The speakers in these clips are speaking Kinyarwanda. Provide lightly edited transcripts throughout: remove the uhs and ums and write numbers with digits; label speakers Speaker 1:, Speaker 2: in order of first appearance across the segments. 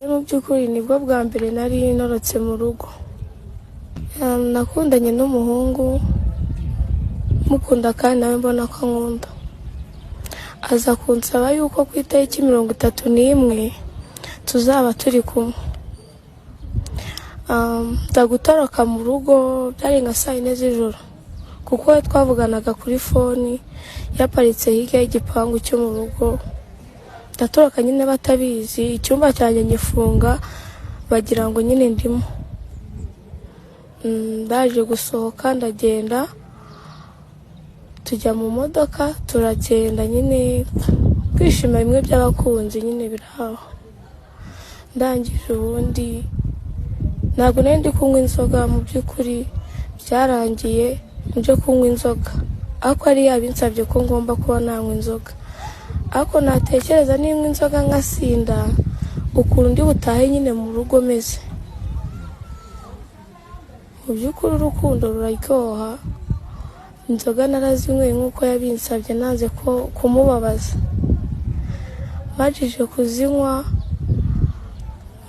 Speaker 1: Mu by'ukuri nibwo bwa mbere nari norotse mu rugo. Nakundanye n'umuhungu, mukunda kandi nawe mbona ko ankunda. Aza kunsaba yuko ku itariki 31 tuzaba turi kumwe. Nza gutoroka mu rugo, byari nka saa 4 z'ijoro, kuko we twavuganaga kuri foni yaparitse hirya y'igipangu cyo mu rugo. Ndatoroka nyine batabizi, icyumba cyanjye ngifunga bagira ngo nyine ndimo. Ndaje gusohoka ndagenda, tujya mu modoka turagenda nyine kwishima bimwe by'abakunzi nyine biraho. Ndangije ubundi ntabwo nari ndi kunywa inzoga, mu by'ukuri byarangiye nje kunywa inzoga, ariko yari yabinsabye ko ngomba kuba nanywa inzoga, ariko natekereza ninywa inzoga nkasinda ukuntu ndi butahe nyine mu rugo meze. Mu by'ukuri urukundo ruraryoha, inzoga narazinyweye nk'uko yabinsabye, nanze ko kumubabaza. Majije kuzinywa,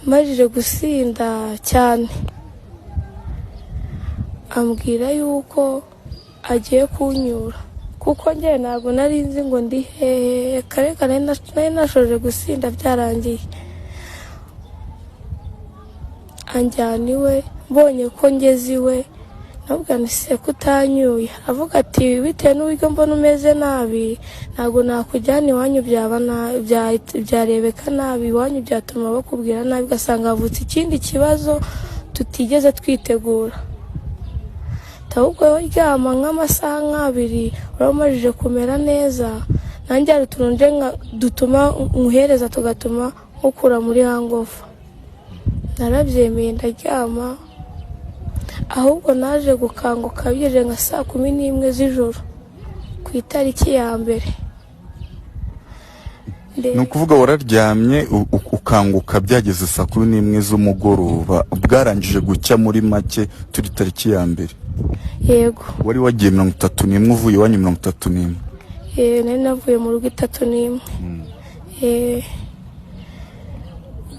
Speaker 1: majije gusinda cyane, ambwira yuko agiye kunyura, kuko njye ntabwo nari nzi ngo ndi hehe. Kare kare nari nashoje gusinda byarangiye, anjyana iwe. Mbonye ko ngeze iwe ndavuga nti se ko utanyuye? Avuga ati bitewe n'uburyo mbona umeze nabi ntabwo nakujyana iwanyu, byaba byarebeka nabi iwanyu, byatuma bakubwira nabi, ugasanga havutse ikindi kibazo tutigeze twitegura. Ahubwo wowe ryama nk'amasaha nk'abiri uraba umajije kumera neza, nanjye hari utuntu nje dutuma nkuhereza tugatuma nkukura muri hangover. Narabyemeye ndaryama, ahubwo naje gukanguka bigeze nka saa 11 z'ijoro ku itariki ya 1.
Speaker 2: Ni ukuvuga wararyamye ukanguka byageze saa 11 z'umugoroba, bwarangije gucya muri make, turi tariki ya 1.
Speaker 1: Yego.
Speaker 2: Wari wagiye 31, uvuye iwanyu 31?
Speaker 1: Nari navuye mu rugo 31.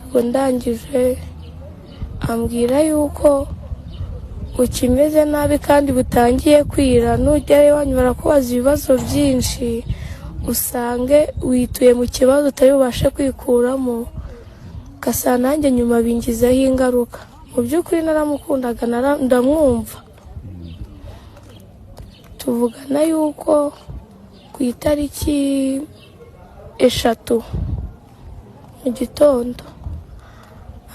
Speaker 1: Ubwo ndangije ambwira yuko ukimeze nabi kandi butangiye kwira, nugera iwanyu barakubaza ibibazo byinshi, usange wituye mu kibazo utari bubashe kwikuramo, ugasanga nanjye nyuma bingizeho ingaruka. Mu by'ukuri naramukundaga, ndamwumva. Tuvugana yuko ku itariki 3 mu gitondo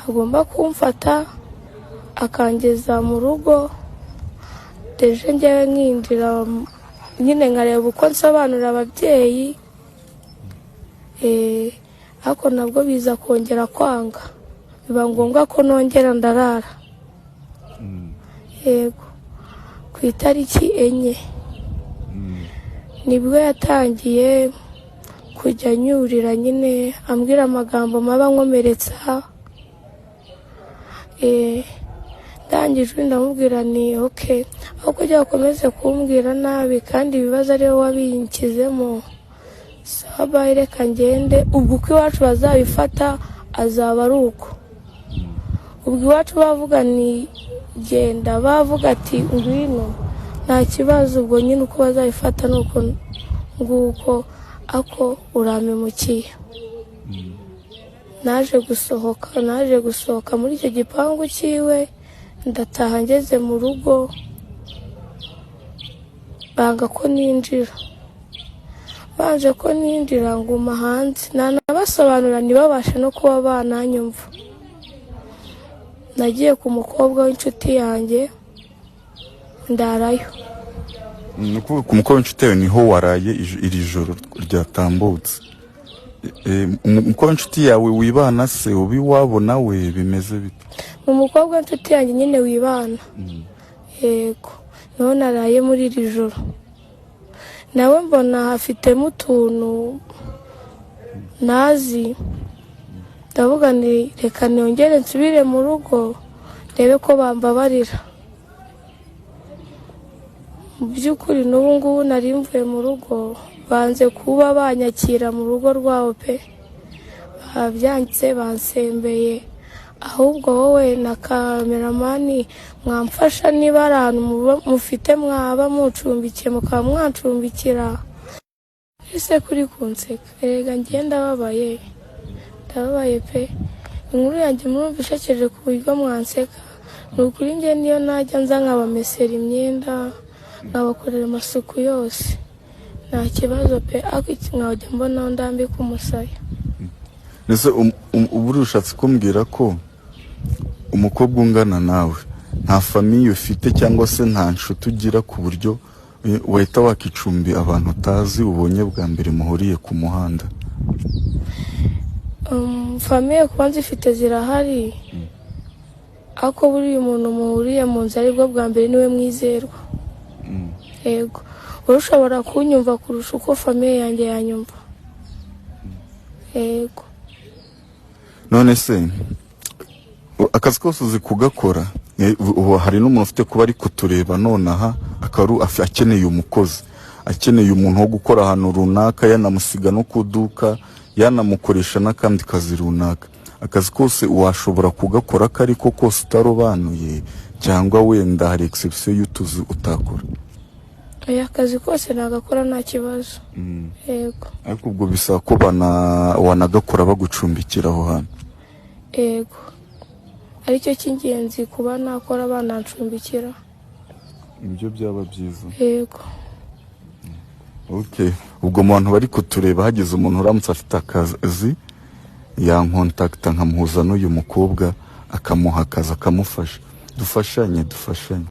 Speaker 1: agomba kumfata akangeza mu rugo, deje njyewe nkinjira nyine nkareba uko nsobanurira ababyeyi, ariko nabwo biza kongera kwanga, biba ngombwa ko nongera ndarara. Yego, ku itariki 4 nibwo yatangiye kujya anyurira nyine, ambwira amagambo mabi ankomeretsa. Ndangije ndamubwira ni okay, aho kugira ukomeze kumbwira nabi kandi ibibazo ari wowe wabinkizemo, sawa bye, reka ngende. Ubwo uko iwacu bazabifata azaba ari uko. Ubwo iwacu bavuga ni genda, bavuga ati ngwino nta kibazo, ubwo nyine uko bazabifata ni uko nguko, ako urampemukiye. Naje gusohoka muri icyo gipangu cyiwe, ndataha. Ngeze mu rugo banga ko ninjira, banze ko ninjira nguma hanze, nanabasobanurira ntibabashe no kuba bananyumva. Nagiye ku mukobwa w'inshuti yanjye ndarayo.
Speaker 2: Ni ukuvuga ku mukobwa w'inshuti yawe niho waraye iri joro ryatambutse? Umukobwa w'inshuti yawe wibana se uba iwabo nawe bimeze bite?
Speaker 1: Ni umukobwa w'inshuti yanjye nyine wibana. Yego, niho naraye muri iri joro, nawe mbona hafitemo utuntu ntazi, ndavuga nti reka nongere nsubire mu rugo ndebe ko bambabarira. Mu by'ukuri n'ubu ngubu nari mvuye mu rugo, banze kuba banyakira mu rugo rwabo pe. Babyanze, bansembeye. Ahubwo wowe na cameraman mwamfasha, niba ari ahantu mufite mwaba mucumbikiye, mukaba mwancumbikira. Ese kuri kunseka? Erega njye ndababaye, ndababaye pe. Inkuru yanjye murumva ishekeje ku buryo mwanseka? Ni ukuri njye niyo najya nza nkabamesera imyenda, nkabakorera amasuku yose, nta kibazo pe, ariko iki nkajya mbona aho ndambika umusaya.
Speaker 2: Ese ubu ushatse kumbwira ko umukobwa ungana nawe nta famille ufite cyangwa se nta nshuti ugira, ku buryo wahita wakicumbi abantu utazi, ubonye bwa mbere muhuriye ku muhanda?
Speaker 1: Famille kuba nzifite zirahari, ariko buriya umuntu muhuriye mu nzu aribwo bwa mbere niwe mwizerwa. Yego, wowe ushobora kunyumva kurusha uko famille yanjye yanyumva, yego.
Speaker 2: None se akazi kose uzi kugakora? Ubu hari n'umuntu ufite kuba ari kutureba nonaha, akaba akeneye umukozi, akeneye umuntu wo gukora ahantu runaka, yanamusiga no ku iduka, yanamukoresha n'akandi kazi runaka. Akazi kose washobora kugakora ako ari ko kose utarobanuye, cyangwa wenda hari exception y'utuzi utakora?
Speaker 1: Oya, akazi kose nagakora, nta kibazo, yego.
Speaker 2: Ariko ubwo bisaba ko wanagakora bagucumbikira aho hantu?
Speaker 1: Yego, aricyo cy'ingenzi, kuba nakora banancumbikira.
Speaker 2: Nibyo byaba byiza.
Speaker 1: Yego.
Speaker 2: Okay. Ubwo mu bantu bari kutureba hagize umuntu uramutse afite akazi, yankontakita nkamuhuza n'uyu mukobwa, akamuha akazi, akamufasha. Dufashanye, dufashanye.